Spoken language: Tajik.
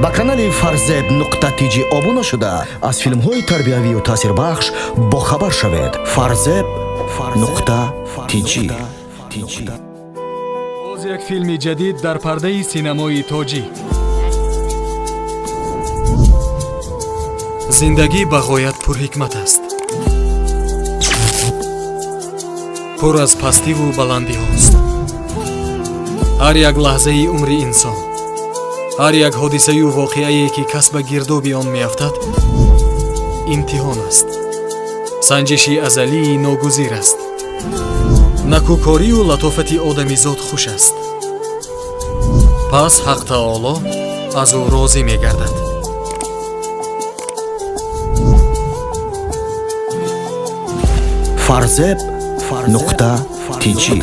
Ба канали Фарзеб нуқта тиҷи обуна шуда, аз филмҳои тарбиявию таъсирбахш бохабар шавед. Фарзеб нуқта тиҷи. Боз як филми ҷадид дар пардаи синамои тоҷик. Зиндагӣ ба ғоят пурҳикмат аст, пур аз пастиву баландиҳост. Ҳар як лаҳзаи умри инсон, ҳар як ҳодисаю воқеае, ки кас ба гирдоби он меафтад, имтиҳон аст, санҷиши азалии ногузир аст. Накӯкорию латофати одамизод хуш аст, пас Ҳақ Таоло аз ӯ розӣ мегардад. Фарзеб нуқта тиҷи.